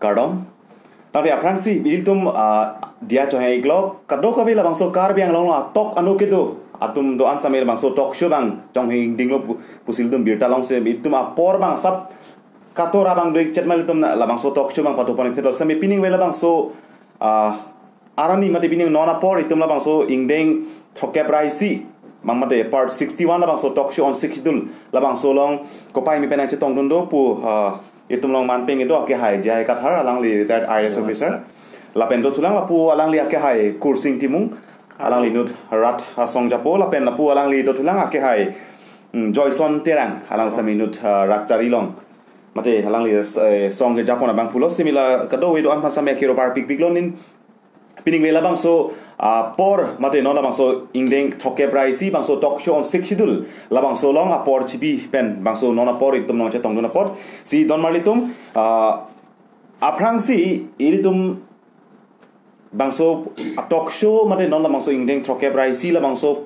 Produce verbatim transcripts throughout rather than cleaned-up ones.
Kardom. Tangte aphrangsi ilitum, ah, diya chonghang-iklok kadokave labangso Karbi Anglong atok ano kedo atum do-an sitame labangso talk show abang chonghang-ingdinglo pu-, pusi ilitum birta longsi ilitum apor abang sap katora abang do-ikchet ma ilitum labangso talk show abang pado pon-ik thekthe sitame pining ave labangso, ah, arni mate pining non apor ilitum labangso ingdeng throkkep ra isi abang mate part sixty-one labangso talk show on Sixth Schedule labangso along kopai me pen nangchetongdun do pu, ah, ilitum along manpeng kedo akehai J I Kathar, alangli retired I A S officer. Lapen dothulang lapu alangli akehai Kursing Timung, alangli inut rat asong japo, lapen lapu alangli dothulang akehai, mm, Joyson Terang, alang sitame inut, ah, rat chari along. Mate alangli, eh, song kejapon abang pulo, sitame la kadokave do-an aphan sitame akero parpikpiklo, nin pining ave labangso, ah, apor mate non labangso ingdeng throkkep ra isi bangso talk show on Sixth Schedule labangso along apor chipi pen bangso non apor ilitum nangchetongdun apotsi don marli tum, ah, aphrangsi ilitum bangso talk show mate non labangso ingdeng throkkep ra isi labangso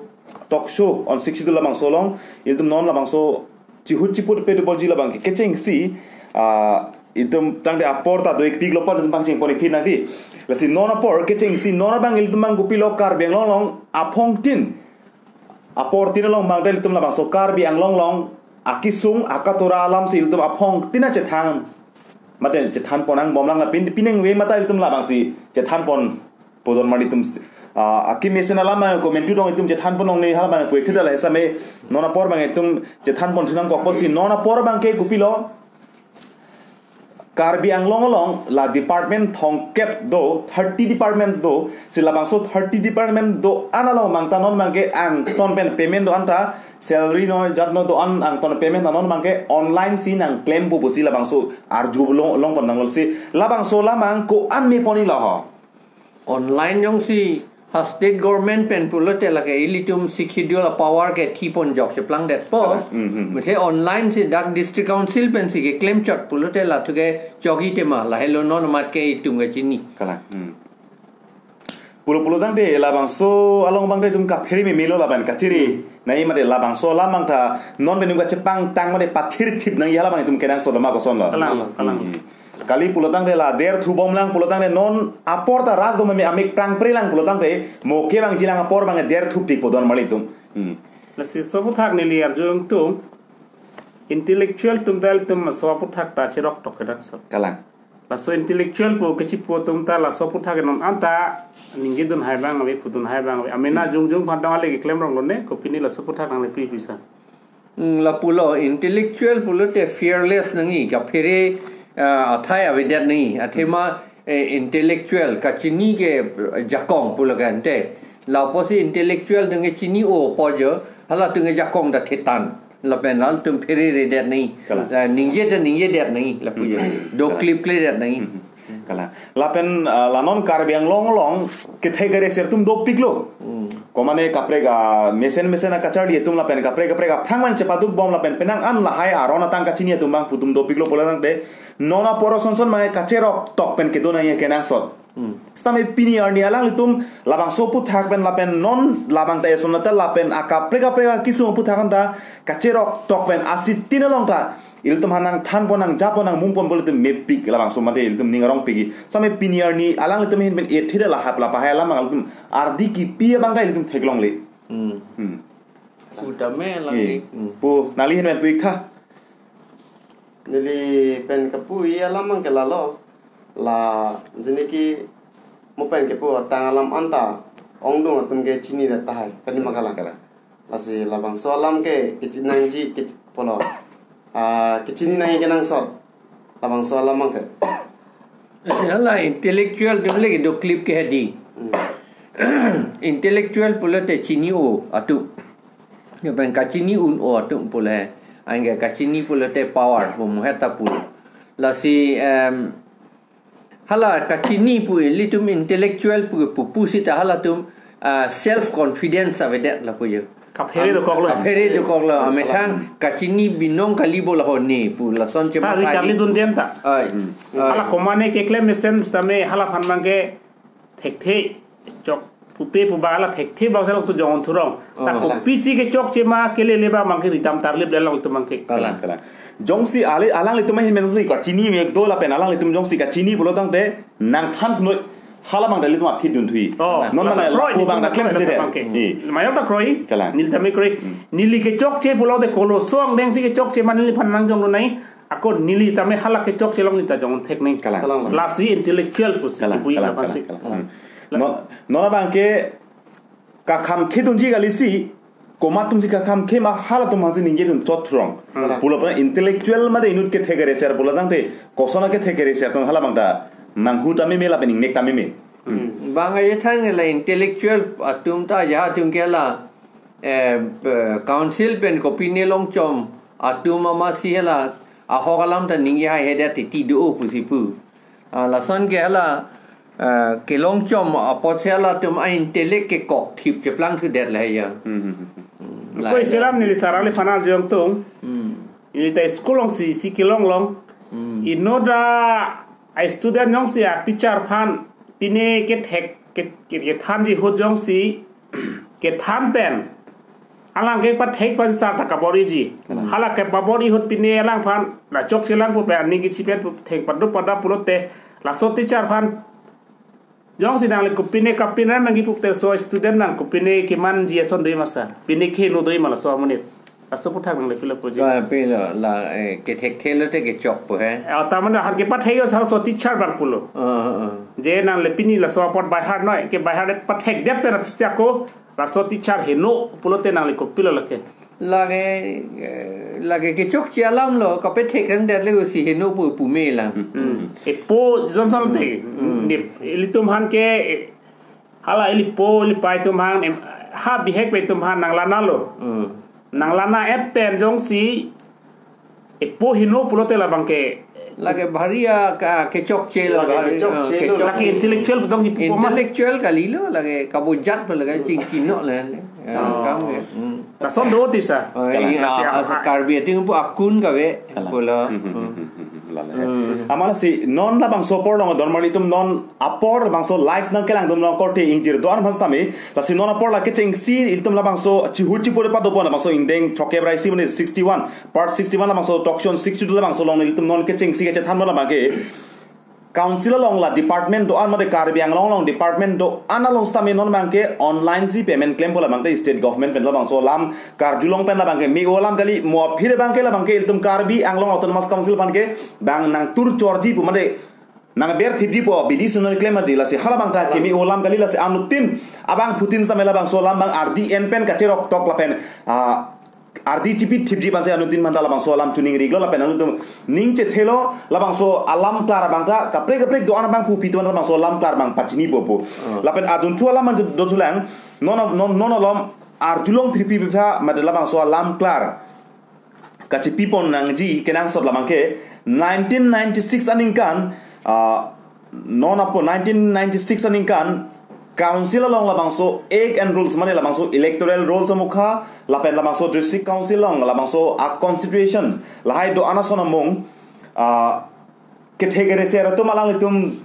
talk show on Sixth Schedule labangso along ilitum non labangso chihut chiput pedu ponji labang ke kechengsi, ah, ilitum tangte apor ta do-ikpiklo apot ilitum pangcheng pon-ik phi nangdi. Lasi non apor kechengsi non abang ilitum abang kopilo Karbi Anglong along aphongtin, aportin along abang ta ilitum labangso Karbi Anglong along akesung akatora alamsi ilitum aphongtin achethan mate chethan pon nangbomlang, lapen pining ave mate ilitum labangsi chethan pon pudon marli tum, ah, akemesen alam abang komantu dong ilitum chethan pon nangne, hala abang pu-ik thekthe, lahai sitame non apor abang ilitum chethan pon thu nangkok apotsi non apor abang ke kopilo Karbi Anglong along la department thomkep do, thirty departments do, si labangso thirty department do-an along abang ta non abang ke angton pen payment do-an ta, salary no jat no do-an angton payment ta non abang ke online si nangklempo pusi labangso arju long, long pon nanglo, si labangso alam abang ko-an me pon-iklo ho? Online jongsi ha state government pen pulote lake ilitum Sixth Schedule apower ke thi pon jok cheplangdetpo. Hmm, hmm, hmm. Mate online si dak district council pensi keklem chot pulote la thu ke chogi tema, lahelo non amat ke itum kachini. Kalang. Hmm. Pulo pulo tangte labangso along abang ta itum kaphere me melo lapen kachiri. Hmm. Nai mate labangso alam abang ta non pen itum kachepangtang mate pathirthip nangji hala abang itum kenangsot ma, kosonlo? Kalang, kalang. Hmm. Kali pulo tangte la derthu bomlang pulo tangte non apor ta rat do meme amek prangprelang pulo tangte mo kevangjilang apor abang derthupik pudon marli tum. Hmm. Lasi laso aphuthak neli arju tum intellectual atum ta ilitum laso aphuthak ta cherok tok kenangsot. Kalang. Laso intellectual pu kechipu atum ta laso aphuthak non anta ningjedun hai abang ave, pudun hai abang ave. Amena jongjong aphan ta ale keklem rong lone, kopine laso aphuthak nanglepi pisa. Hmm, lapulo intellectual pulote fearless nangji, kaphere, ah, athai avedet nangji, athema, eh, intellectual kachini ke, eh, jakong pulo kante. Lapusi intellectual atum ke chini-o apot jo, halatum ke jakong ta thetan. Lapen halatum phereredet nangji. Kalang. La ningje ta ningjedet nangji, lapu jo. Hmm. Doklipkledet nangji. Hmm. Kalang. Lapen, ah, la non Karbi Anglong along kethek kere ser atum dopiklo. Hmm. Komane kaprek, ah, mesen mesen akacharli atum lapen kaprek kaprek aphrang man chepaduk bom lapen penang an lahai aron atang kachini atum abang pu atum dopiklo pulo tangte non apor asonson abang kacherok tok pen kedo nangji kenangsot. Hmm. Sitame pini arni alanglitum labangso aphuthak pen lapen non labang ta eson ta lapen akaprek kaprek akesung aphuthak anta kacherok tok pen asitin along ta ilitum aphan nangthan pon, nangja pon, nangmung pon pulote mepik labangso mate ilitum ning arongpik. Sitame pini arni alanglitum ahin pen ethe lahap lahai alam alanglitum ardi kipi abang ta ilitum theklongle. Hmm. Hmm. Pu tame lang. Eh. Hmm. Pu, nangli ahin pen pu-ik tha. Neli pen kapu-i alam abang ke lalo. La jini ke mo pen kepu atang alam anta ongdung atum ke chinidet tahai, kani ma kalang. Kalang. Lasi labangso alam ke kechinangji ke pulo. Ah, kechini nangji kenangsot. Labangso alam abang ke. Hala intellectual atum le kedoklip ke hedi. Hmm. Intellectual pulote chini-o atum. Lapen kachini un-o atum pulo he. Anke kachini pulote power, bo muhet ta pulo. Lasi, em, hala kachini pu ilitum intellectual pu, pu, pu sita halatum, ah, self confidence avedet lapu jo. Kaphere dokoklo. Kaphere dokoklo. Amethang kachini binong kali bo lahone pu lason ta chema ri kali. Kali dun den ta. Ai. Hmm. Ai. Hala komane keklem mesen sitame hala aphan abang ke thekthe chok. pupe pu ba la thekthe bang sel tu jong thurong. Ta Oh. Kopisi kechokche ma kelele ba mangke ritam tarlip dalong tu mangke. Kalang, kalang. Jongsi ale alanglitum ahin men si kachini me do lapen alanglitum jongsi kachini pulo tangte nangthan thunoi hala bang dali tuma phit dun thui. Oh, non mana lapu bang da klem thide. Bangke. Mayok ta kroi. Kalang. Neli tame kroi. Neli kechokche pulote kolo song dengsi kechokche ma neliphan nangjong lo nai. Ako neli tame hala kechokche along neli ta jong thek nai. Kalang. Kalang. Lasi intellectual pusi Kalang, pui kalang, lapan kalang, si. Kalang. Non, non abangke kakham khedunji kalisi, komat atumsi kakham khe ma halatum aphansi ningje dun thot throng. Hmm. Pulo pura intellectual mate inut kethek kereser pulo tangte, kosona kethek kereser atum hala bang ta, manghu ta meme lapen ingnek ta meme. Hmm. Bang aye than la intellectual atum ta ya atum ke la, eh, eh, council pen kopine longchom atum amatsi hala, ahok alam ta ningje haihedet titi do pusi pu. Ah, lason ke hala, ah, kelongchom apotsi halatum a-intellect ke kok thip cheplang thudet la ya. Hmm, hmm, hmm, hmm. Hmm, Koi la selam ya. Neli sarali phana jong tung. Hmm. Neli ta school alongsi, si kelong long. Hmm. Inut a, a student jongsi a teacher aphan pine kethek, ke, ke, kethanji ahut jongsi kethan pen alang kepathek pen sir ta kabor-iji. Kalang. Hala kepabor-i ahut pine alangphan la chokche lang pu pen aning kechipen pu thek padu pada pulote laso teacher aphan jongsi nangli kopine kapin ran nangji pulote so student nang kopine kemanji ason do-i ma sir. Pine keheno do-i ma laso amonit. Laso aputhak nangli pilo puji. Ka pilo la, eh, kethekthelo te kechok pu he. Eh, ta mane har kepathek yo sir so teacher bang pulo. Ah, ah, ah. Je nangli pini laso apot by heart noi, ke by heart pathekdet pen aphi ako laso teacher heno pulote nangli kopilo lake. Lake, eh, lake kechokche alam lo, kapethek kangdet le si heno pu pume lang. Hmm. Epo Johnson te, Hmm. ne, ilitum aphan ke, eh, hala ilipo, ilipai atum aphan, em, ha bihek pen atum aphan nanglanalo. Hmm. Nanglana-et pen jongsi, epo heno pulote labang ke. Lake bharia ka kechokche la Lake bhari, kechokche ah, lo. Kechok. Lake intellectual pu tong ji pu ma. Intellectual kalilo, lake kabujat pu lake chingkino le. Ah, Oh. kam ke. Hmm. Lason do tisa. Oh, Kalang. Iya, Lasi asa ah, Karbi atum pu akun kave. Kalang. Pulo. Hmm, hmm, hmm, hmm, hmm, hmm, lala. Hmm. Amalasi non labangso apor long dormali atum non apor labangso live nangkelang atum long korte ingjir do-an aphan sitame. Lasi non apor la kechengsi ilitum labangso chihu chipu de padopo labangso ingdeng throkkep ra isi mane sixty-one. Part sixty-one labangso talk show sixty-two labangso along nelitum non kechengsi kachethan labang ke council along la department do-an mate Karbi Anglong along department do-an along sitame non abang ke online si payment klempo labang ke state government pen labangso alam karjulong pen labang ke me-o alam kali mo aphi abang ke labang ke ilitum Karbi Anglong Autonomous Council aphan ke bang nangtur chorji pu mate nangber thipji pu bidi sunon klem adi lasi hala bang ta ke me-o alam kali lasi anuttin abangphutin sitame labangso alam bang ardi en pen kacherok tok lapen, ah, ardi chipi thipji abang si anuttin manta labangso alam chuning riglo lapen anuttin ning chethelo labangso alam klar abang ta kaprek kaprek do-an abangphu pi atum labangso alam klar abang pachinipo pu. Ah. Lapen adunthu alam an do thulang non non non alom arjulong phirpi bipha mate labangso alam klar kachipipon nangji kenangsot labang ke nineteen ninety-six aningkan, ah, non apo nineteen ninety-six aningkan council along labangso act and rules mane labangso electoral rules amukha lapen labangso district council along labangso a constitution lahai do-an ason among, ah, kethek kereser atum alanglitum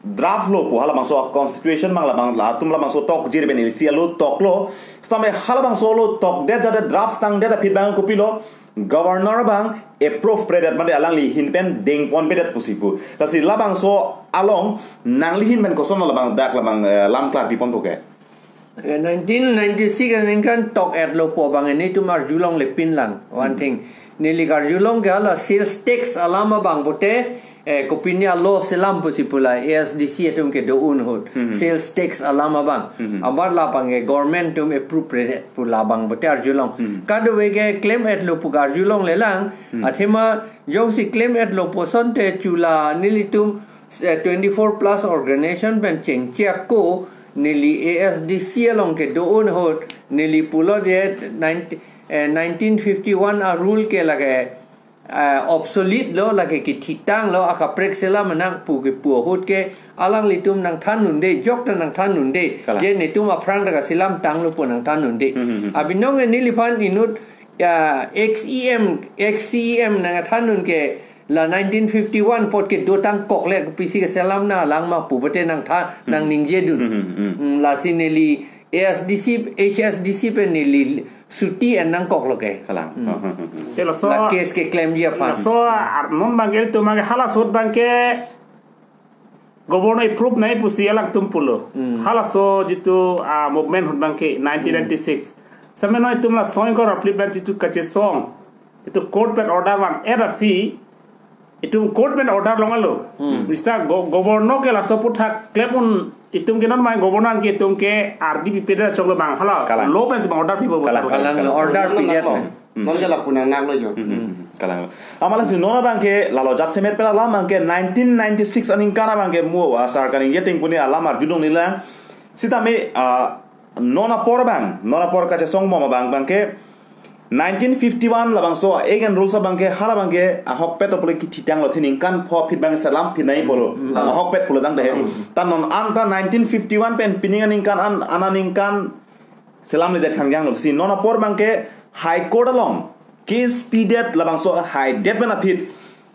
draft lo pu halabangso constitution bang labang latum labangso tokjir pen isi alo toklo. Sitame halabangso lo tokdet jade draft tangdet aphi bang kopilo governor bang approve predet mate alangli ahin pen dengpon pedet pusi pu. Lasi labangso along nangli ahin pen koson labang dak labang, eh, lam klar piponpo ke. Eh, nineteen ninety-six aningkan tok-etlo pu abang nelitum arjulongle pinlang. One Hmm. thing. Neli karjulong ke hala sales tax alam abang pute, eh, kopine alo selam pusi pu la A S D C atum kedo-un ahut. Hmm. Sales tax alam abang. Hmm. Amat labang ke government atum approve predet pu labang pute arjulong. Hmm. Kadokave ke claim-etlo pu karjulongle lang. Hmm. Athema jongsi claim-etlo pu asonte chula nelitum eh, twenty-four plus organization pen chengche ako neli A S D C along kedo-un ahut neli pulo je nine-, eh, nineteen fifty-one a rule ke lake, eh, obsolete lo lake kethitanglo akaprek selam nang pu kepu ahut ke alanglitum nangthan unde jok ta nangthan unde Kalang. Je netum aphrang ta kaselam tanglo pu nangthan unde. Hmm, hmm, hmm. Abinong neliphan inut ya, ex E M, ex C E M nangthan un ke La nineteen fifty-one apot kedo tangkok le kopisi keselam nanglang ma pu pute nangthan, nangningje dun. Hmm, hmm, hmm. Hmm, lasi neli A S D C, H S D C pen neli suti en nangkoklo ke. Kalang. Hmm. Hmm, hmm, hmm, hmm. Te laso, la case keklemji aphan. Laso ar-, non abangke itum abangke halaso ahut abangke governor approve nangji pusi alangtum pulo. Hmm. Halaso jitu, ah, movement ahut abangke nineteen ninety-six. Hmm. Same non itum laso ingkoi ra phli pen jitu kachesong, jitu court pen order van-et aphi, itum court pen order longlo. Hmm. Mister Go-, governor ke laso aphuthak klem un, itum ke non mai governor ke itum ke ardi pipedet choklo abang hala. Kalang. Law pensi abang order pipo. Kalang, bosar. Kalang, kalang. Order pidet. Hmm. Non ke lapu nangnaklo jo. Hmm, hmm, hmm. Kalang. Amat lasi non abangke lalo jasemet pen alam abangke nineteen ninety-six aningkan abangke mu, ah, sar kaningje ting pu ne alam arjudun nanglang. Sitame, ah, non apor abang, non apor kachesong bom abang abangke nineteen fifty-one labangso Act and Rules abangke hala abangke ahokpet apot le kithitanglo, the ningkan pho aphi abang selam phinai pulo. Hmm. Ahokpet pulo tangte. Hmm. Ta non anta nineteen fifty-one pen pining aningkan an, an aningkan selamledet thangjanglo. Si non apor abangke High Court along case pidet labangso haidet pen aphi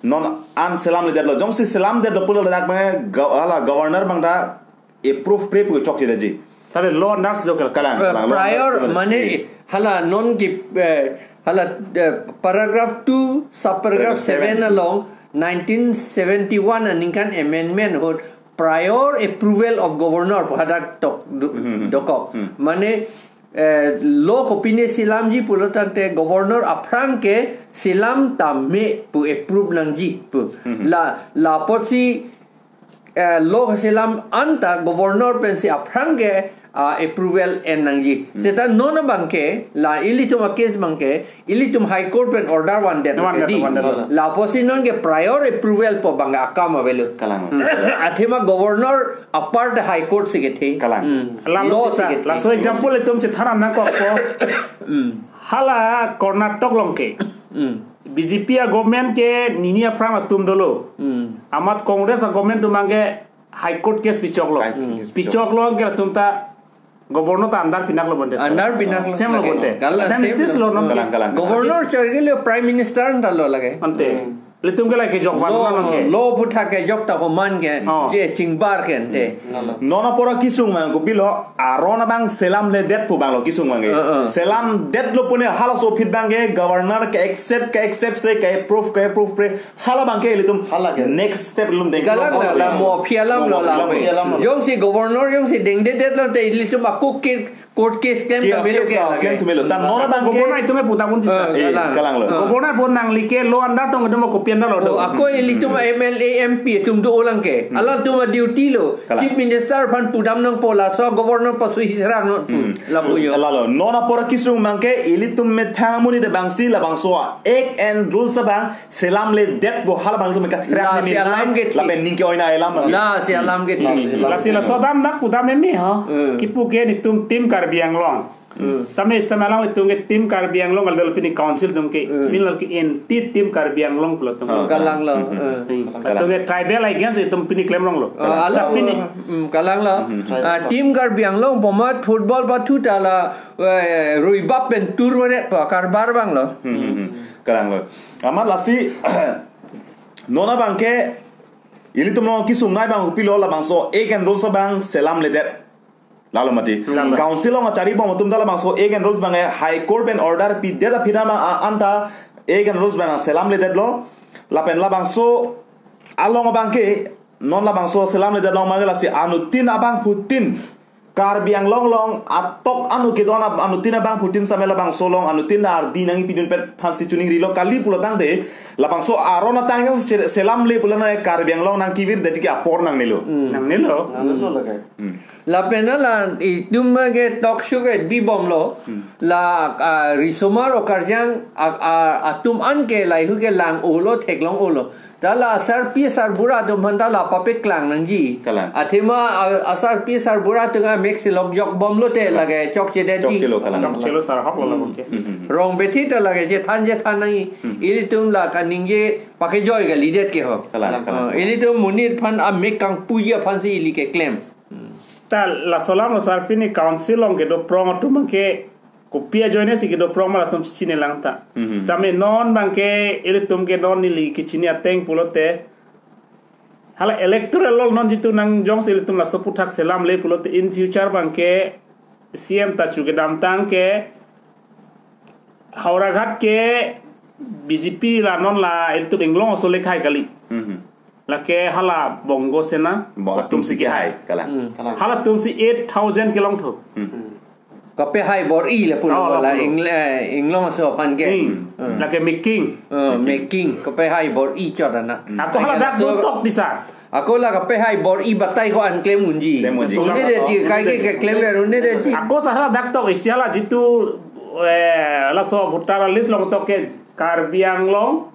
non an selamledetlo. Jongsi selamdetlo pulo ladak abang go-, hala governor abang ta approve pre pu chokchedetji. Tare law nas jo ke. Kalang, eh, kalang, law prior nas jo. Mane hala non ke, eh, hala, eh, paragraph two, subparagraph seven. Paragraph seven along nineteen seventy-one aningkan amendment ahut prior approval of governor pu hadak tok do-, hmm, hmm, hmm, dokok. Hmm. Mane, eh, law kopine selamji pulo tangte governor aphrang ke selam tame pu approve nangji pu. Hmm, hmm. La, la apotsi, eh, law selam anta governor pensi aphrang ke, ah, approval en nangji. Hmm. Seta non abangke, la ilitum a-case abangke, ilitum High Court pen order vandet. Vandet, edi. Vandet. La apotsi non ke prior approval pu abang akam avelo. Kalang. Hmm. Athema governor apart High Court si kethe. Kalang. Hmm. Lalu law kita, si kethe. Laso example itum chethan nangkokpo. Hmm. Hala Karnataka along ke. Hmm. B J P a-government ke nini aphrang atum dolo. Hmm. Amat Congress a-government atum abangke High Court case pichoklo. High Court case pichok. Pichoklo ke latum ta governor ta andar pinaklo bonte. Andar pinaklo. Same lo bonte. Kalang, same same stage lo. Lo non. Kalang, kalang. Governor charge ke le Prime Minister anta lo lake. Ante. Hmm. Latum ke lake jok ban lo, non ke. Law aphuthak ke jok ta koman ke. Oh. Je chingbar ke ante. Hmm. Non apor akesung abang kopilo, aron abang selamledet pu abang lo kesung abang ke. Uh, uh. Selamdetlo pu ne halaso aphi abang ke governor ke accept, ke accept si ke approve, ke approve pre. Hala abangke ilitum hala ke next step ilitum deng. Kalang la, la mo aphi alam lo. Mo aphi alam lo. Jongsi governor jongsi dengdedetlo te ilitum ako ke court case klem. Case ta melo ke, ah, lake. Klem ta melo. Ta non abangke governor itum ke puta pun tisa. Eh, eh, kalang. Kalang lo. Eh. Governor pun nangli ke law andar tong itum kopi andar lo do. Oh, ako ilitum M L A, M P itum do-olang ke. Hmm. Alangtum a-duty lo. Kalang. Chief Minister aphan pudam nangpo laso governor pasu hisrang non pu. Hmm. Lapu jo. Lalo, non apor akesung abangke ilitum methang amonit abangsi labangso Act and Rules abang selamledet pu hala abang itum katherak. Lasi ne alam ke thi. Lapen ning ke-oi nangji alam abang. Lasi alam ke thi. Hmm. Lasi laso dam dak pudam meme ha. Hmm. Kipu ke netum Team Karbi Anglong. Hmm. Tame sitame alanglitum ke Team Karbi Anglong kali dolo pini council atum ke. Hmm. Pini lake anti Team Karbi Anglong pulo atum. Ah. Kalang lo. Hmm. Eh. Hmm. Kalang. Atum ke tribal against itum pini klem rong lo. Ah, kalang. Tapi ni. Hmm, kalang lo. Hmm. Ah, Team Karbi Anglong pu amat football pathu ta la, eh, ruibap pen tur mane pa karbar abang lo. Hmm, hmm, hmm. Kalang lo. Amat lasi non abangke ilitum along kesungnei abang kopilo labangso Act and Rules abang selamledet. Lalo mati. Lalo. Council along achari bom atum ta labangso Act and Rules abang High Court pen order pidet aphi abang a-, anta Act and Rules abang selamledetlo. Lapen labangso along abangke non labangso selamledet along abangke lasi anuttin abangphutin Karbi Anglong along atok anu kedo-an ab-, anuttin abangphutin sitame labangso along anuttin ardi nangpi dunpet aphansi chiningrilo kali pulo tangte labangso aron atang yang se-, selamle pulo na Karbi Anglong nangkevirdet ke apor nangnelo. Hmm. Nangnelo. Nangnelo lake. Hmm. Lapen la itum ke talk show ke bibomlo. Hmm. La, ah, risomar o karjang, ah, ah, atum an ke lahei hu ke lang-olo, theklong-olo. Ta la asarpi asarbura atum aphan ta la papeklang nangji. Kalang. Athema, ah, asarpi asarbura atum amek si lok jok bomlo te lake chokchedetji. Chokchelo, kalang. Chokchelo sar hok lo la. Hmm. Bangke. Hmm, hmm, hmm. Rong bethi ta lake chethan chethan nangji. Hmm. Ilitum la kaningje pakejoi kalidet ke ho. Kalang, kalang. Ah, ilitum monit aphan amek kangpuji aphansi ili keklem. Hmm. Ta laso alam lo sar pini council along kedo prong atum ke Kopi ajoine si kedo prong ma latum chechini lang ta. Mhm. Sitame non abangke ilitum ke non neli kechini ateng pulote, hala electoral roll non jitu nangjongsi ilitum laso aphuthak selamle pulote in future abangke C M ta chu kedamtang ke Howraghat ke B J P la non la ilitum Inglong aso le kehai kali. Mhm. Lake hala Bongo Sena Bo-, atum si kehai. Kalang. Hmm. Kalang. Halatum si eight thousand kelong thu. Hmm. Kapehai bor-i le pulo. Oh, la pulo. Ing-, eh, Inglong aso aphan ke. Hmm. Hmm. Lake Meking. Eh, Meking. Kapehai bor-i chot anak. Ako hala dak so tok disa. Ako la kapehai bor-i batai ko-an klem unji. Klem unji. Une detji, kaike keklem ver une detji. Ako sa hala dak tok isi hala jitu, eh, laso voter list along tok ke Karbi Anglong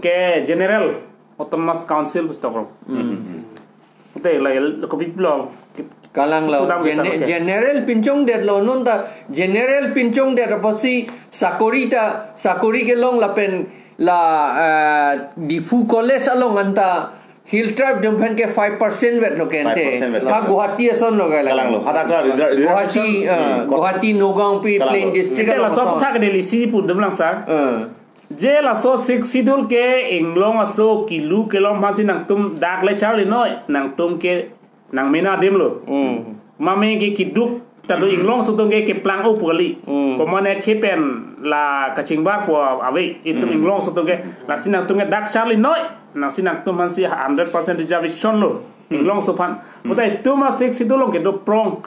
ke General Autonomous Council pustok ro. Hmm. Te la el ko biplo. Kalang lo. Pudam ke gene-, sama ke. General pinchong detlo non ta general pinchong det apotsi sakori ta sakori kelong lapen la, eh, Diphu College along anta Hill Tribe atum aphan ke five percent vetlo ke ante. Five percent vetlo. Ha Guwahati ason lo ke la. Kalang lo. Hadak la reserve-, Guwahati, reservation. Eh, hmm. Guwahati, Nagaon pi Kalang plain lo. District. Ante along laso ason. Aphuthak ke Delhi si pudam lang sa. Eh. Je laso Sixth Schedule ke Inglong aso kilu kelong aphansi nangtum dak le charli noi, nangtum ke nangmena adim lo. Hmm. Mame ke kiduk ta do Inglong aso atum ke keplang up kali. Hmm. Komane kepen la kachingbar po ave itum Hmm. Inglong aso atum ke lasi nangtum ke dak charli noi, lasi nangtum aphansi hundred percent reservation lo. Hmm. Inglong aso aphan. Hmm. Puta itum a Sixth Schedule along kedo prong.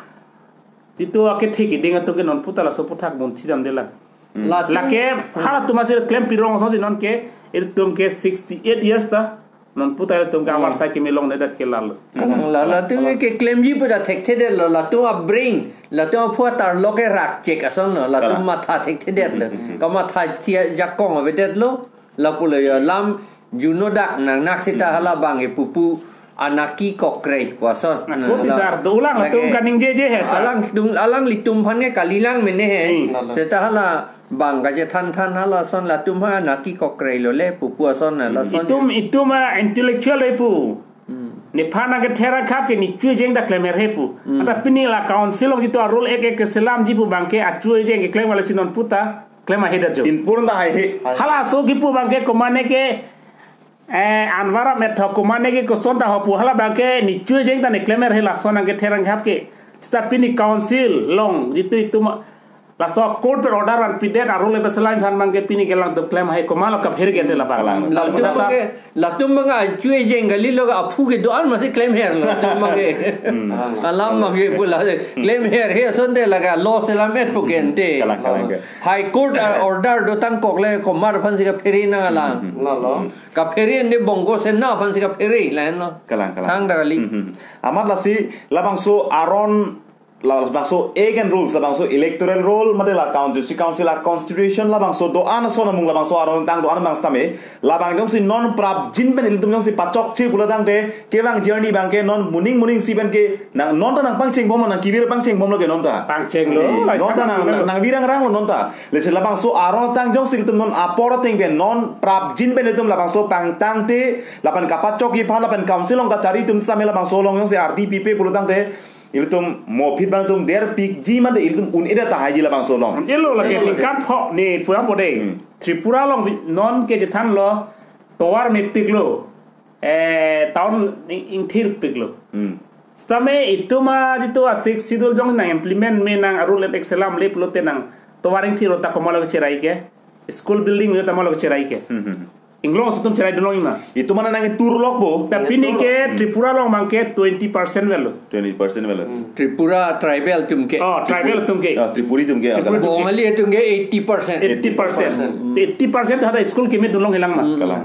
Jitu akethe keding atum ke non puta laso aphuthak bun chidam delang. Hmm. Latum Lake halatum asi klem pirong asonsi non ke ilitum ke sixty eight years ta non puta ilitum ke Hmm. amar sai kemelong nedat ke lalo. Hmm. La, latum ke klemji puta thekthedetlo, latum a brain, latum aphu atarlo ke rakchek ason lo, latum Kalang. Matha thekthedetlo. Hmm. Kamatha thia jakong avedetlo, lapulo yo lam juno dak nangnak sita Hmm. hala abang e pupu anaki kokrei puason. Nah, koti Hala. Sar, do ulang Lake. Atum kaningjeje he sar. Alang tum, alang litum aphan ke kalilang mene he. Hmm. Seta hala bang kachethan than hala ason latum ha anaki kokrei lo le pupu ason na lason. Itum, itum a intellectual le pu. Hmm. Nephan nangkether angkhap ke ne chu ejeng ta klem her he pu. Hmm. Anta pini la council along jitu a rule ek ek keselamji pu abangke a chu ejeng keklem wale si non puta klem ahe da jo. Inpur ta hai he. Hala aso kipu abangke komane ke, eh, Anwar Ahmed ho komane ke koson ta ho pu hala abangke ne chu ejeng ta ne klem her he lason nangkether angkhap ke. Seta pini council along jitu itum laso court pen order an pidet a rule pen selam aphan abangke pini kelang atum klem ahe komat lo kaphere ke ante labang. Kalang. Latum Latum sa- abangke, latum abang a chu ejeng kali lo ka aphu kedo-an masi klem herlo. Latum abangke. Hmm. Alam abangke pula klem her he ason de la ka lo selam et pu ke ante. Kalang, kalang ke. High Court a order dotang kok le komat aphansi kaphere nang alang. Hmm. Lalo. Kaphere ne Bongo Sena aphansi kaphere lahenlo. Kalang, kalang. Thang da kali. Hmm, hmm. Amat lasi labangso aron la, labangso again rules, labangso electoral roll, mate la council, council a constitution, labangso do-an ason amung, labangso aron tang do-an abang sitame, labang jongsi non prapjin pen ilitum jongsi pachokche pulotangte, kevang journey abangke non moning moning si pen ke, nang, non ta nangpangchengbom, nang kevir pangchengbomlo ke non ta. Pangchenglo, Ni, non ta nang, nang, nang virang ranglo non ta. Lasi labangso aron tang jongsi ilitum non apor ateng pen, non prapjin pen ilitum labangso pangtangte, lapen kapachokji aphan, lapen council along kachari atum sitame labangso along jongsi ardi pipe pulotangte, ilitum mo phit abang ilitum derpikji mate ilitum un-edet tahaiji labangso along. Elo lake Elo lake. Ningkan pho ne pura pode. Hmm. Tripura along vi-, non ke chethanlo tovar mepiklo. Eh, town ing-, ingthirpiklo. Hmm. Sitame itum a jitu a Sixth Schedule jong nang implement me nang a rule et ek selamle pulote nang tovar ingthir ta komat lo cherai ke. School building ta komat lo cherai ke. Hmm, hmm, hmm. Inglong aso atum cherai dunlong ima. Itum mana nang turlok bo. Ta pini ke Tripura along abangke twenty percent velo. Twenty percent velo. Hmm. Tripura tribal atum ke. Oh, tribal atum ke. Ah, Tripuri atum ke. Tripuri atum ke. Bongali atum ke eighty percent. Eighty percent. Eighty percent hada school keme dunlong helang ma. Hmm. Kalang.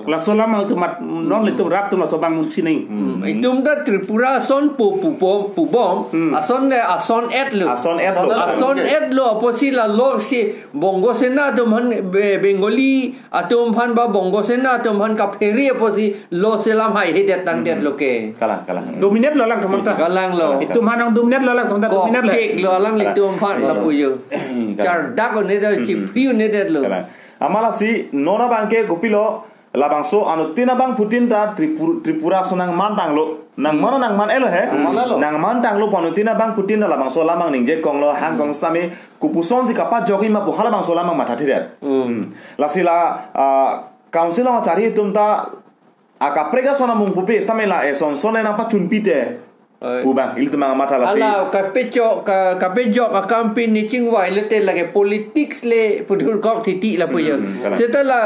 Laso alam atum mat non le atum rat atum laso abang mun chinei. Hmm. Itum ta Tripura ason pu, pu, pu, pubom. Hmm. Ason le ason et lo. Ason et lo. Ason et lo apotsi la lo si Bongo Sena atum aphan, Be-, Bengali atum aphan ba Bongo Sena atum aphan kaphere apotsi lo selam haihedet tangdet lo ke. Kalang, kalang. Dominate lo alang atum ta. Kalang lo. Itum aphan nang dominate lo alang atum ta, dominate lo. Kok chek lo alang litum aphan lapu yo. Kalang. Chardak un-edet, chiphi un-edet lo. Kalang. Amat lasi non abangke kopilo Labangso anuttin abangphutin ta Tripur-, Tripura ason nangmantanglo. Nangman nangman-elo he. Nangman-elo. Nangmantanglo pu anuttin abangphutin ta labangso alam nangningjekonglo, hang kong sitame kopusonsi kapajokji ma pu halabangso alam nangmathathe det. Hmm. Lasi la, ah, council along kachari atum ta akaprek ason amung pupe sitame la eson son le nangpachunpi te. Oi. Pu abang, ilitum nangmatha lasi. Hala kapejok, ka-, kapejok akam pini chingvai lote lake politics le pudurkok titi lapu jo. Hmm, kalang. Seta la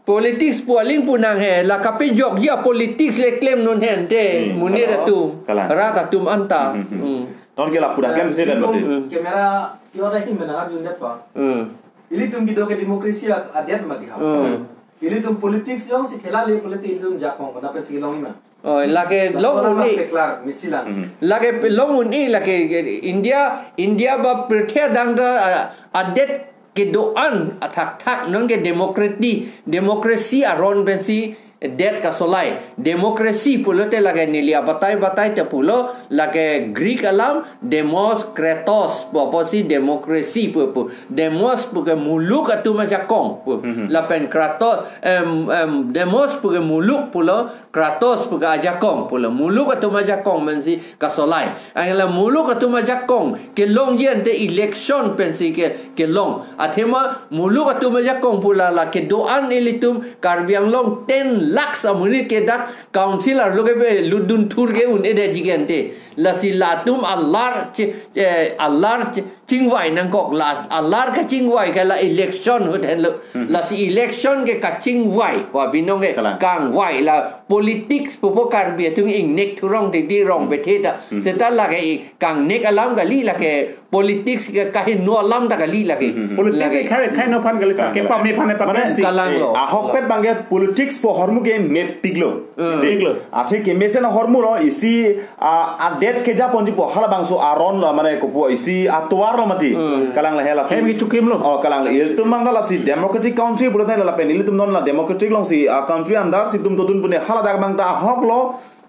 politics pu aling punang he, la kapejokji apolitics le klemnon he ante, Hmm, monit kalang. atum, Kalang. rat atum anta. Hmm, hmm, hmm. Hmm. Non ke lapu dak klem sini dan Ilitum berarti. Hmm. Camera, yo ada him menang arjun dapa. Hmm. Ilitum kedo ke demokrasi a-, adet ma di ha. Hmm. Ilitum politics jongsi khela le politik ilitum jakong, kenapa sih long ima? Oh, lake Laso long alam un-e. Peklar, mesilang. Mhm. Lake pe-, long un-e, lake India, India ba pirthe adang ta, ah, adet kedo-an athakthak non ke demokrati, demokrasi aron pensi det kasolai. Demokrasi pulote lake neli abatai batai te pulo, lake Greek alam demos kratos pu apotsi demokrasi pu pu. Demos pu ke muluk atum ajakong pu. Mhm. Lapen kratos, em, em, demos pu ke muluk pulo, kratos pu ke ajakong pulo. Muluk atum ajakong pensi kasolai. Anke la muluk atum ajakong kelongji ante election pensi ke, kelong. Athema muluk atum ajakong pu la, la kedo-an ilitum Karbi Anglong ten lakhs amonit ke dak council arlo ke be lutdun thur ke un-edetji ke ante. Lasi latum alar che-, eh, alar che-, chingvai nangkok la, alar kachingvai ke la election ahut henlo. Hmm. Lasi election ke kachingvai, wa binong ke Kalang. kangvai la politics pupo Karbi atum ingnek thurong titi rong bethe ta. Hmm. Seta lake i kangnek alam kali lake politics ke kaheno alam ta kali lake. Hmm, hmm, hmm. Politics Lake ke khai, khai no aphan kali sa, Kalang, kepame aphan aphan Mane, si. Kalang eh, lo. Ahokpet abangke politics pu ahormu ke mepiklo. Hmm. Dei. Piklo. Athe kemesen ahormu lo isi, ah, adet kejaponji pu halabangso aron lo, mane kopu isi atovar lo mati. Hmm. Kalang lahela si. Hem kechukim lo. Oh, kalang ilitum abang lasi democratic country pulote lapen ilitum non la democratic alongsi, ah, country andar si itum dodun pu ne haladak abang ta ahok lo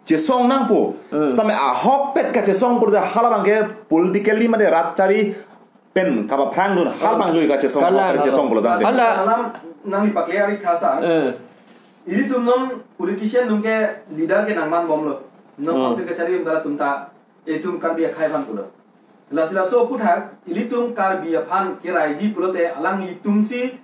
chesong nangpo. Hmm. Sitame ahokpet kachesong pulote halabangke politically mane rat chari pen kapaphrangdun halabang joi kachesong Kalang. ahokpet chesong pulo tangte. Hala. Alam nangli pakle ari khasa. Eh. Ilitum non politician atum ke leader ke nangmanbomlo. Non Hmm. council kachari atum ta latum ta itum Karbi akhei aphan pulo. Lasi laso aputhak ilitum Karbi aphan keraiji pulote alanglitum si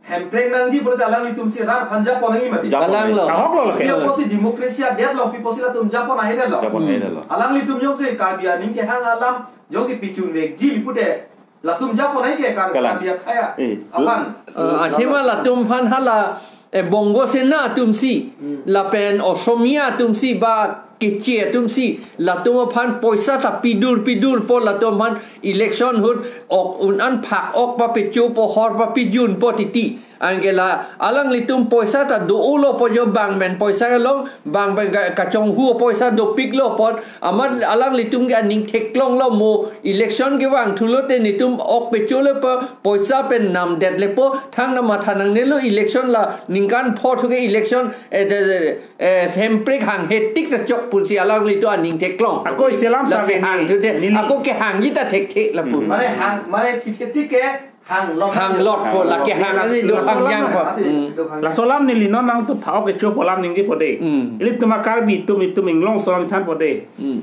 Hemprek nangji pulote alanglitum si rat aphan japon nangji mati. Japon Kalang lo. nangji. Ahok lo lake. Pi apotsi demokrasi adet lo, pi apotsi latum japon ahe det lo. Japon ahe det lo. Alanglitum jongsi Karbi aning kehang alam jongsi pichun vekji pute latum japon ahe ke Kar-, Kalang. Karbi akhei Eh, aphan. Eh, athema latum aphan hala, eh, Bongo Sena atum si, Hmm. lapen Osomia atum si ba Keche atum si, latum aphan poisa ta pidur pidur po latum aphan election ahut ok un-an phak ok papecho po hor papijun po titi. Anke la alanglitum poisa ta do-olo po jo bang pen poisa kelong, bang pen ka-, kachonghu poisa dopiklo po. Amat alanglitum ke aning theklonglo mo election kevang thulote netum ok pechole po poisa pen namdet le po thang na matha nangnelo election la ningkan pho thu ke election, eh, de, de, eh, Hemprek hanghe tik ta chok pusi alanglitum aning theklong. Ako isi alam Lasi sa hang neli, thude, neli. ako kehangji ta thekthe lapu. Hmm. Mane hang, mane thithe ke hanglot. Hanglot po, Hanglot. lake hang asi do Laso alam hangjang na, po. asi, Hmm. do hang. Laso alam neli non nangtum phak ok kecho pu alam ningje po dei. Hmm. Ilitum a Karbi atum itum inglong ason alam than po dei. Hmm.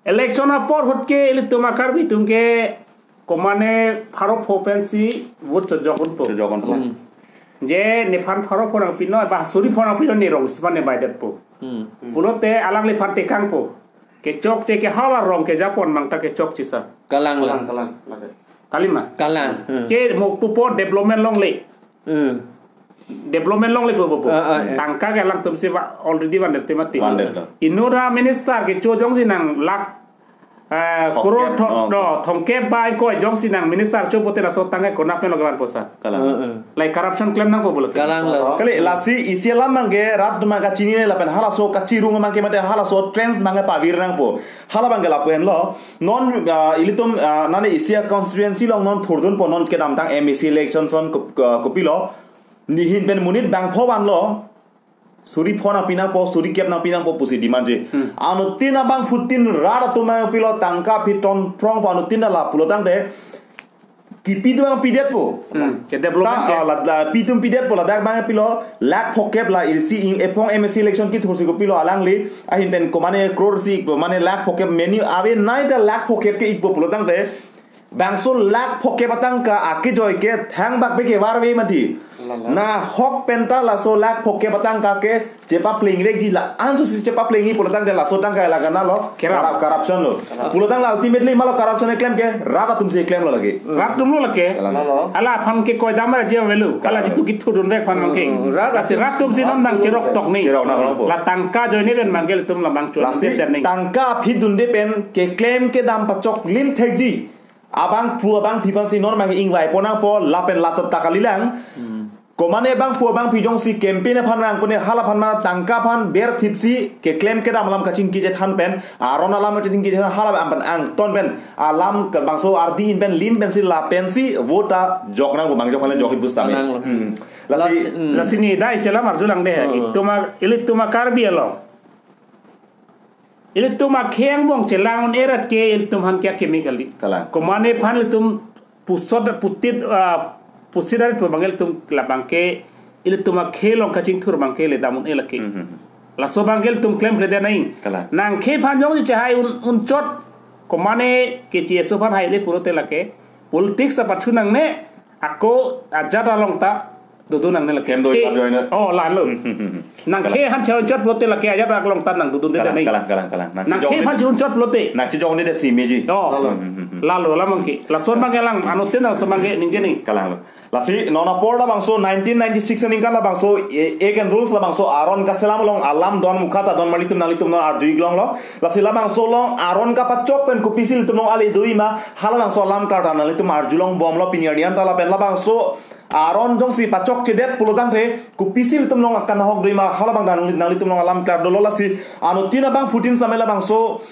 Election apor ahut ke ilitum a Karbi atum ke komane pharo pho pensi vote chojok un po. Chojok un po. Hmm. Je nephan pharo pho nangpinon ba suri pho nangpinon, ne rong isi aphan ne baidet po. Hmm. Pulote alangliphan tekang po. Kechokche ke hala rong kejapon mang ta kechokche sa. Kalang Kalang, lang. kalang, lake. Kalima. Kalang. Hmm. Ke mo pupo development longle. Hmm. Development longle pupo. Ah, ah, eh. Tangka ke alangtum si ba already vandet te mati. Vandet lo. Inut aminister kecho jongsi nang lakh, eh, Thomkep, crore thong, oh. do, thomkep ba ingkoi jongsi nang minister cho pute laso tangka konat pen lo kevan poisa. Kalang. Eh, eh. Like corruption klem nangpo pulo. Kalang lo. Kali lasi isi alam abangke rat atum kachinine lapen halaso kachirung abangke mate halaso trends abangke pavir nangpo. Halabangke lapu henlo. Non, ah, ilitum, ah, nane isi a constituency along non thurdun po non kedamtang M A C election ason kop-, ah, kopilo. Nihin pen monit bangpho vanlo. Suri pho nangpi nangpo, suri kep nangpi nangpo pusi demand-ji. Hmm. Anuttin abangphutin rat atum abangke pilo tangka aphi ton phrong po anuttin ta la pulo tangte. kipi do abang pidetpo. Hmm, ke development ta, ke. Ah, la, la, pi atum pidetpo, ladak abang pilo, lakh phokep la isi ing ephong M A C election kithursi kopilo alangli ahin pen komane crore si ikpo, mane lakh phokep menu ave nai ta lakh phokep ke ikpo pulo tangte, bangso lakh phokep atangka akejoi ke thangbak pe ke varve mati. Lala. Na ahok pen ta laso lakh phokep atangka ke chepaplengrekji, la-an so si chepaplengji pulo tangte laso tangka la kanalo. Kerap. Corrup-, corruption lo. Corrupt. Pulo tangte ultimately malo corruption keklem ke rat atum si klemlo lake. Rat atum lo lake. Lala. Hala aphan ke koidam ra jia velu. Hala jitu kithurdunvek aphan mangke. Hmm, rat atum. Lasi rat atum si non bang cherok tok ni. Cherok na lo po. La tangka ajoine pen mangke ilitum labang chon. Lasi tangka aphi dunde pen keklem kedam pachoklim thekji abangphu abangphi aphan si non mangke ingvai ponnangpo lapen latot ta kalilang. Hmm. Komane abangphu abangphi jongsi campaign aphan rang pune hala aphan ma tangka aphan berthipsi keklem kedam alam kachingki chethan pen, aron alam kachingki chethan hala aphan angton pen, alam ke bangso ardi in pen lin pensi lapensi vote ta joknangpo, bang jok aphan le jok ibus tame. Nanglo. Hmm. Lasi, lasi, hmm. Lasi neli isi alam arjulangde he. Hmm. Itum a, ilitum a Karbi along, ilitum akhei angbong chelang un-e ra ke ilitum aphan ke akeme kali. Kalang. Komane aphan ilitum pusot putit, ah, pusit arit pu abang ilitum labang ke ilitum akhei along kachingthur abang ke le dam un-e lake. Mhm. Laso abang ke ilitum klemkledet nang. Kalang. Nang khei aphan jongsi chehai un, unchot, komane ke chi eso aphan haile pulote lake politics ta pachu nangne, ako ajat along ta dodun nangne lake. Kem doi khei, kap joine. Oh, lalo. Nang khei aphan chehai unchot pulote lake ajat along ta nang dodunde. Kalang, nang. Kalang, kalang, kalang. Nang khei aphan chehai unchot pulote. Nang chejongdedetsi meji. Oh. Lalo. Hmm, hmm, hmm, hmm. Lalo, la mangke. Lason abang ke lang, anuttin lason abang ke ningje nang. Kalanglo. Lasi non apor labangso nineteen ninety-six aningkan labangso e-, ek and rules labangso aron kaselam along alam don mukha ta don marli atum nanglitum non arju iklonglo. Lasi labangso along aron kapachok pen kopisi ilitum along ale doi ma, halabangso alam klarta nanglitum arjulongbomlo pini arni anta lapen labangso aron jongsi pachokchedet pulo tangte kopisi ilitum along akan ahok doi ma, halabang ta nangli-, nanglitum along alam klar dolo. Lasi anuttin abangphutin same labangso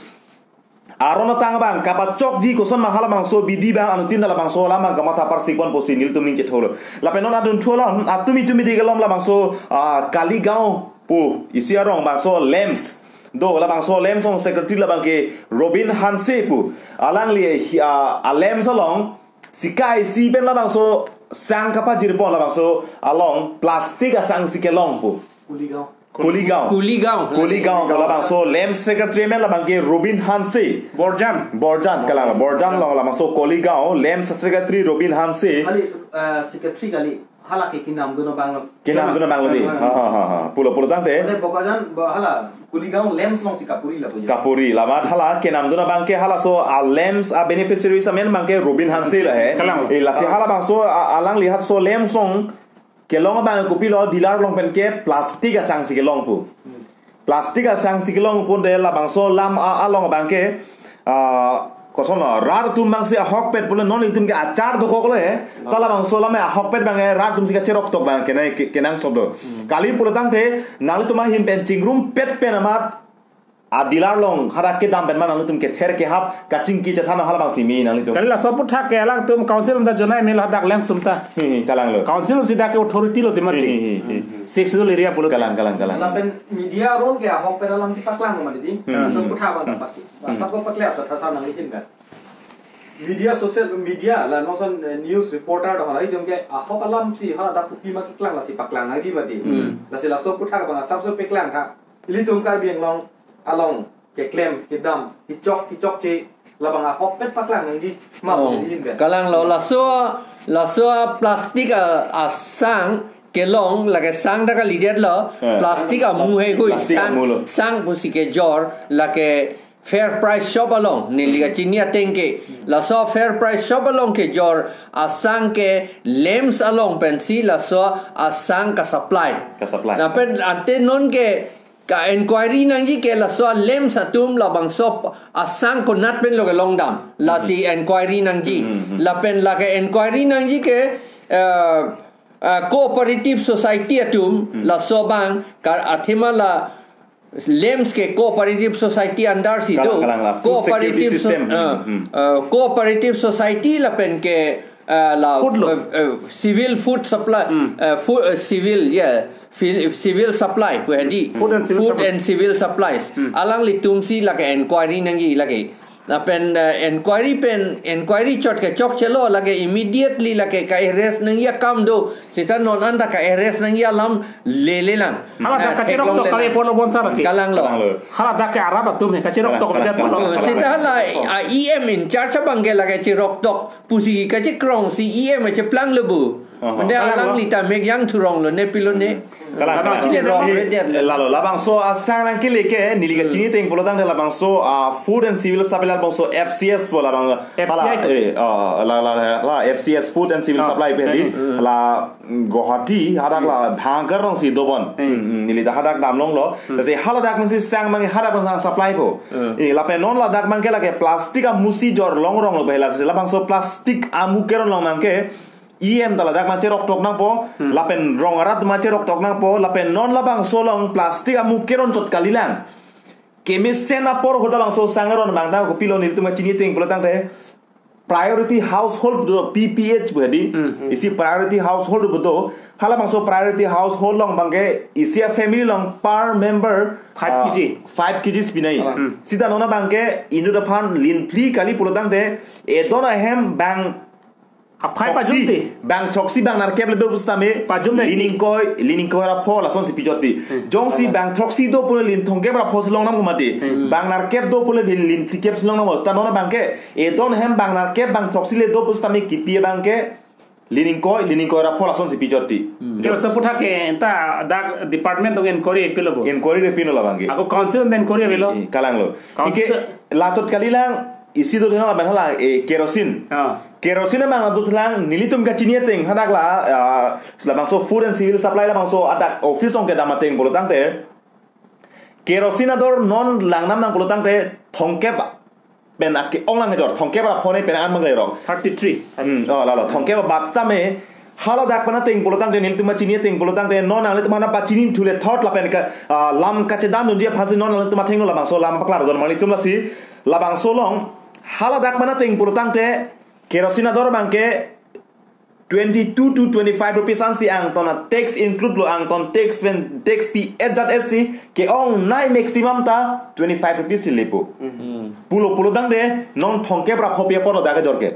aron atang abang kapachokji koson ma halabangso bidi abang anuttin ta labangso alam abang kamatha parsik ponpo pusi nelitum ning chetholo. Lapen non adunthu alam, atum itum bidi kelom labangso, ah, Kaligaon pu isi arong bangso LAMPS do, labangso LAMPS along secretary labang ke Robin Hanse pu. Alangli, ah, a-LAMPS along sika isi pen labangso sang kapajirpon labangso along plastic asang si kelong pu. Kuligaon. Kuligaon. Kuligaon. Kuligaon, labangso LAMPS secretary amen labang ke Robin Hanse. Borjan. Borjan, kalang. Borjan along labangso Kuligaon, LAMPS secretary Robin Hanse. Kali, eh, secretary kali, hala ke kenamdun abanglo. Kenamdun abanglo di. Hmm. Ha, ha, ha, ha. Pulo, pulo tangte. Ane Bokajan, bo-, hala, Kuligaon LAMPS along si kapuri lapu jo. Kapuri, lamat hala, kenamdun abang ke halaso, a-LAMPS a-beneficiary amen abang ke Robin Hanse lo he. Kalang. Eh, lasi halabangso, a-, alangli hatso LAMPS along kelong abang kopilo dealer along pen ke plastic asang si kelong pu. Hmm. Plastic asang si kelong pute labangso alam a-, along abang ke, ah, koson lo, rat atum abang si ahokpet pulo non ilitum ke achar dokoklo he. Hmm. Ta labangso alam ahokpet abang ke rat atum si kacherok tok abang ke nai ke-, kenangsot do. Hmm. Kali pulo tangte nanglitum ahin pen chingrumpet pen amat a-dealer along hadak kedam pen ma nanglitum kether kehap kachingki chethan halabang si me nanglitum. Kali laso aphuthak ke alangtum council atum ta jonai melo hadak LAMPS atum ta. Hi, hi, kalanglo. Council atum si dak ke authority lo di mati. Hi, hi, hi, hi. Sixth Schedule area pulo. Kalang, kalang, kalang. Lapen media aron ke ahokpet alam kepaklang ma di. Hmm. Laso aphuthak abang ta paki. Hmm. Laso ko paklang sa thasa nangli hin kan. Media, social media la non ason, eh, news reporter do hala itum ke ahok alam si hala dak kopi ma keklang lasi paklang nangji mati. Hmm. Lasi laso aphuthak abang asap so paklang tha. Ilitum Karbi Anglong along keklem, kedam, kechok, kechokche, labang ahokpet paklang nangji ma. Oh, pini pen. Kalanglo, laso, laso plastic a, asang kelong, lake sang ta kalidetlo, eh, plastic amu hei hui, plastic sang, amu lo. Sang pusi kejor, lake Fair Price Shop along, neli kachini ateng ke, laso Fair Price Shop along kejor, asang ke LAMPS along pensi, laso asang ka-supply. Ka-supply. Lapen ante non ke, ka-enquiry nangji ke laso LAMPS atum labangso asang konat pen lo kelong dam. Lasi enquiry nangji. Hmm, hmm, hmm. Lapen lake enquiry nangji ke, eh, eh, cooperative society atum, hmm, laso abang ka athema la LAMPS ke cooperative society under si do. Kalang, kalang la. Food security system. Cooperative so-, eh, hmm, hmm, eh, cooperative society lapen ke, eh, la, food lo. Eh, eh, civil food supply, hmm, eh, food, eh, civil, yeah. Fil-, civil supply, pu hedi. Food and civil supply. Food and civil supplies. Hmm. Alanglitum si lake enquiry nangji lake. Lapen, eh, inquiry pen, inquiry chot kechokchelo, lake immediately lake ka-arrest nangji akam do, seta non anta ka-arrest nangji alam lelelang. Hala dak Eh, kachirok theklong tok lelang. Kave pulo bonsar ke. Kalanglo. Kalanglo. Hala dak ke arat atum he, kachirok tok Kalang, kalang, kalang, Oh, kalang, seta kalang. Hala, ah, E M in charge abang ke lake chirok tok pusi kachikrong si E M cheplang lebu. Aha. Mende Kalang alangli lo. Ta mek yang thurong lo, ne pilo ne. Kalang, Kalang kalang. Chirok Ini, redet lo. Lalo, labangso asang nangkele ke, neli kachini ateng pulo tangte labangso, ah, Food and Civil Supply labangso F C S po labang, F C I hala, to. Eh, ah, la, la, la, la, F C S Food and Civil Ah, Supply pen di, eh, eh. La, mm, Guwahati, hadak la, Bhangar rong si dobon. Eh. Mm, mm, neli ta hadak damlong lo. Hmm. Tasi hala dak mangsi sang mang hadak mangsi supply po. Hmm. Eh, lapen non ladak mang ke lake plastic amusi jor long rong lo behela. Tasi labangso plastic amu keron long mang ke, E M ta ladak ma cherok tok nangpo, Hmm. lapen rong arat ma cherok tok nangpo, lapen non labangso along plastic amu keron chot kalilang. Kemesen apor ahut labangso sang aron abang ta kopilo nelitum kachini ateng pulo tangte Priority Household do P P H pu hedi. Hmm. Isi Priority Household pu do. Hala bangso Priority Household along abang ke isi a family along per member, Five ah, K G. Five K Gs pinai. Hmm. Seta non abang ke inut aphan lin phli kali pulo tangte edon ahem bang Aphai throksi, pajum te. Bang throksi bang nerkep le do pusitame. Pajum te. Lin ingkoi, lin ingkoi ra pho lasonsi pijot te. Hmm. Jongsi bang throksi do pule lin thomkep ra pho si longnang mati. Hmm. Bang nerkep do pule lin, lin phlikep si longnang mati. Seta non abang ke edon ahem bang nerkep bang throksi le do pusitame kipi abang ke lin ingkoi, lin ingkoi ra pho lasonsi pijot te. Hmm. Ke laso aputhak ke anta dak department atum inquiry pilo bo. Inquiry le pilo labang ke. Ako council atum inquiry avelo. Eh, eh, kalanglo. Council Ike la chot kalilang isi do thena labang hala, eh, kerosene. Ah. Kerosene abang do thlang nelitum kachini ateng hadak la, ah, labangso Food and Civil Supply labangso adak office along kedam ateng pulo tangte. Kerosene ador non langnam nang pulo tangte thomkep pen ake-ong lang kejor, thomkep ra pho ne pen an mang le rong. Thirty-three. Hmm, oh, lalo, thomkep abat sitame, hala dak pen ateng pulo tangte nelitum kachini ateng pulo tangte, non nanglitum aphan pachini thule thot lapen ka, ah, lam kachedam dunji aphansi non nanglitum athengno labangso alam paklar don nanglitum lasi, labangso along, hala dak pen ateng pulo tangte, kerosene ador abang ke twenty-two to twenty-five rupees ansi angton a tax include lo angton tax pen tax pi et jat et si ke-ongnei maximum ta twenty-five rupees si lepo. Hmm. Pulo pulo tangte non thomkep ra pho pi apor lo dak kejor ke.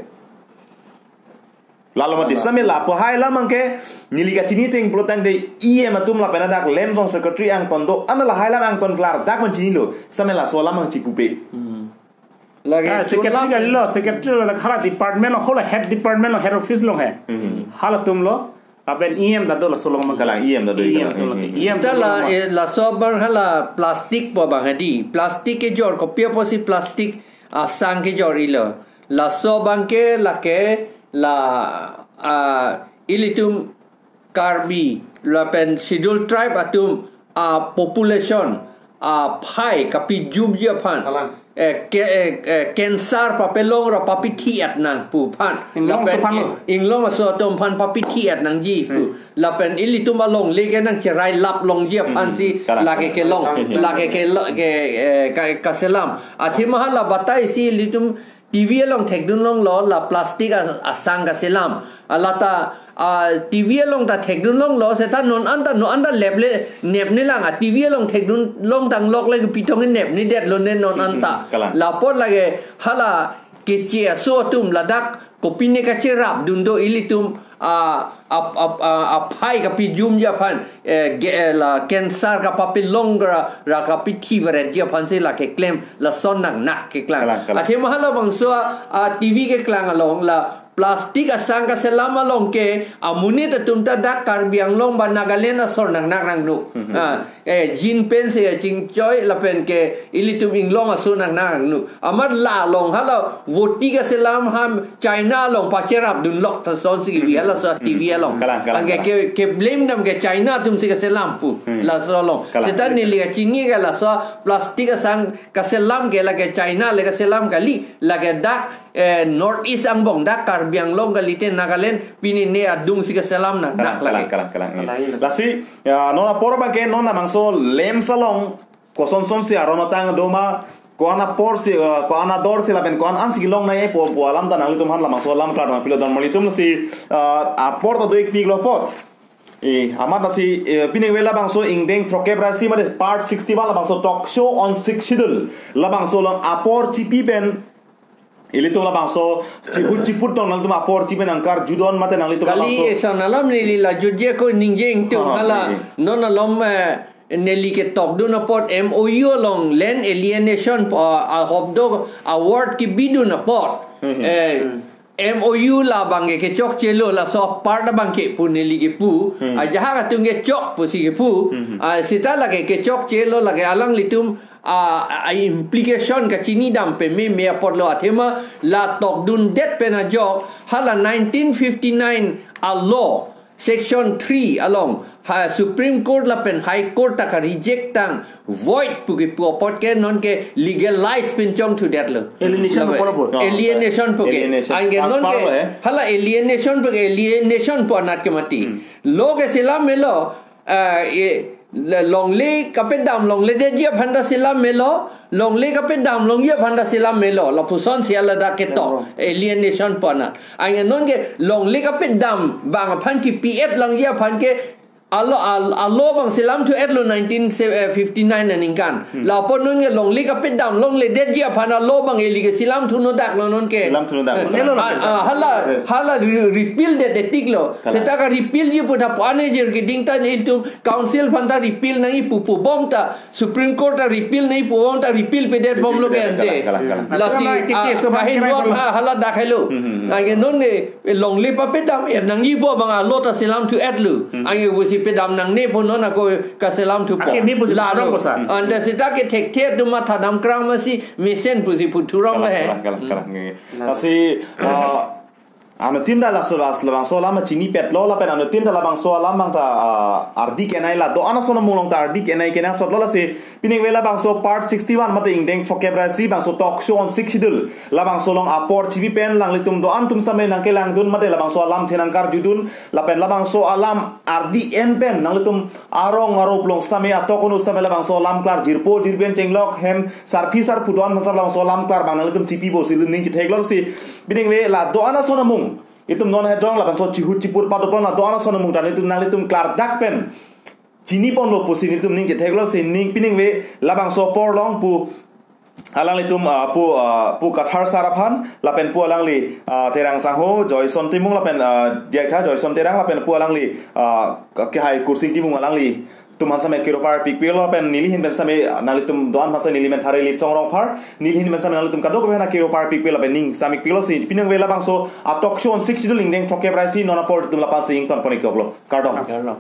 Lalo mati Kalang. Sitame lapu hai alam abang ke neli kachini ateng pulo tangte E M atum lapen adak lemsong secretary angton do an lahai alam angton klardak man chinilo. Sitame laso alam abang chipupe. Hmm. Lake Ah, chun secretary lam kalilo, secretary lo, hala department lo, hala head department lo, head office lo he. Hmm. Halatum lo, lapen E M ta do laso along mang. Kalang E M ta do E M kalang. Atum lo, Hmm. E M ta atum lo la, mang. Eh, laso abang hala plastic pu abang hedi. Plastic kejor kopi apotsi plastic asang kejor ilo. Laso abang ke lake la, ah, ilitum Karbi lapen Scheduled Tribe atum a population aphai kapijumji aphan. Kalang. Eh, ke, eh, eh, cancer papelong ra papithi-et nang pu aphan. Inglong Lapen aso aphan lo. Inglong aso atum aphan papithi-et nangji pu. Hmm. Lapen ilitum alongle ke nangcherai lap longji aphan Hmm. si Kalang. Lake kelong. Kalang. Lake ke, ke, eh, ka, kaselam. Athema hala batai si ilitum T V along thekdun longlo la plastic a, asang kaselam. Alata, ah, T V along ta thekdun longlo, seta non anta, non anta leple nep nelang, a T V along thekdun longtang lok le pitong nep nedet lo ne non anta. Hmm, kalang. Lapot lake hala keche aso atum ladak kopine kacherap dun do ilitum, ah, ap, ap, ah, aphai kapijumji aphan, eh, ge, eh, la cancer kapapelong ra, ra kapithi varetji aphansi lake klem lason nangnak keklang. Kalang, kalang. Athema hala bangso, ah, T V keklang along la plastic asang kaselam along ke amonit atum ta dak Karbi Anglong ba Nagaland asor nangnak nangno. Mhm. Ah, eh, jean pen si chingchoi lapen ke ilitum inglong aso nangnak nangno. Amat la along hala voti kaselam ham China along pacherap dunlok ta sonsi kibi hala so T V along. Kalang, kalang, Angke kalang. Ke, ke blame dam ke China atumsi kaselam pu. Hmm. Laso along. Kalang. Seta neli kachini ke laso plastic asang kaselam ke lake China le kaselam kali, lake dak, eh, North East angbong dak Karbi Anglong kalite Nagaland pini ne adungsi kaselam nang Kalang, dak lake. Kalang, kalang, kalang. Kalang. Lasi, ya, non apor abang ke non labangso lemsong along kosonsonsi aron atang doma, ko-an aporsi, eh, ko-an adorsi lapen ko-an ansi kelongnei pu, pu alam ta nanglitum aphan labangso alam klar nangpilo don nanglitum si, eh, apor ta do-ikpiklo apot. Eh, amat lasi, eh, pini ke labangso ingdeng throkkep ra isi mate part sixty-one labangso talk show on Sixth Schedule. Labangso along apor chipi pen Ilitum labangso chihut chiput tong nangtum apor chipen nangkarjudon mate nanglitum Kali labangso. Eson alam neli la jutje ko ningje ingtung Ha, hala neli. Non alom, eh, neli ketokdun apot M O U along land alienation po, ah, hobdo award kebidun apot. Hmm. Eh, M O U labang ke kechokchelo laso apart abang ke pu neli kepu. Hmm. Ah, ajahak atum kechok pusi kepu. Hmm. Ah, seta lake kechokchelo lake alanglitum, ah, ah, implication kachinidam pememe apotlo athema la tokdundet pen ajok hala nineteen fifty-nine a law section three along ha Supreme Court lapen High Court ta ka-reject tang void pu kepu apot ke non ke legalize pinchongthudetlo. Alienation Lapen pu apot. Alienation pu ke. Alienation. Anke non Transfer ke lo, eh? Hala alienation pu ke alienation pu anat ke mati. Hmm. Law ke selam melo, ah, e, le-, longle kapedam longledetji aphan ta selam melo, longle kapedam longji aphan ta selam melo. Lapuson si ala dak ketok. Melo. Alienation pu anat. Anke non ke longle kapedam bang aphan kipi-et longji aphan ke alo, al-, a law bang selamthu-etlo nineteen fifty-nine aningkan. Hmm. Lapu non ke longle kapedam longledetji aphan a law bang eli ke selamthu nodak lo non ke. Selamthu nodak. Eh, Nelo lo. Ah, ah, hala, hala re-, repeal det detik lo. Kalang. Seta ka-repeal ji pu ta pu ane jer keding ta ilitum council aphan ta repeal nangji pu pu bom ta Supreme Court ta repeal nangji pu bom ta repeal pedet bom lo ke Repeal pedet, ante. Kalang, kalang, kalang. Lasi, Kalang, ah, so kahin bang duat kira ha hala dak helo. Hmm, hmm, hmm. Anke non ke longle papedam er nangji pu bang a law ta selamthu-etlo. Hmm. Anke pusi pedam nangne pu non ako kaselamthu po. Ake mi pusi Lalo. Puthuram ko sa. Ante seta ke thekthe atum mathadam krang masi mesen pusi puthurong Kalang, le he. Kalang, kalang, kalang. Lalo. Lasi, ah, anuttin ta laso, laso labangso alam chinipetlo lapen anuttin ta labangso alam bang ta, ah, ardi kenai la do-an ason amung along ta ardi kenai kenangsotlo lasi piningve labangso part sixty-one mate ingdeng phokep ra isi bangso talk show on Sixth Schedule labangso along apor chipi pen nanglitum do-an atum same nangkelangdun mate labangso alamthe nangkarjudun lapen labangso alam ardi en pen nanglitum arong arop along same atok unu same labangso alam klar jirpo jirpi pen chenglok hem sarpi sarpo do-an aphan same labangso alam klar bang nanglitum chipi pusi ilitum ning chetheklo si piningve la do-an ason amung itum non hedrong labangso chihut chiput padopon la do-an ason amung ta nanglitum, nanglitum klardak pen chiniponlo pusi nelitum ning chetheklo si ning piningve labangso apor along pu alanglitum, ah, pu, ah, pu Kathar sar aphan lapen pu alangli, ah, Terang sangho Joyson Timung lapen, ah, diak tha Joyson Terang lapen pu alangli, ah, ke-, kehai Kursing Timung alangli atum aphan same kero parpikpiklo lapen neli ahin pen same, ah, nanglitum do-an aphan same neli men Thare Litsong Rongphar neli ahin pen same nanglitum kadokave aphan kero parpikpik lapen ning samikpiklo si piningve labangso a talk show on Sixth Schedule ingdeng phokep ra isi non apor itum la-an si ingtonpon-iklo. Kardom. Kardom.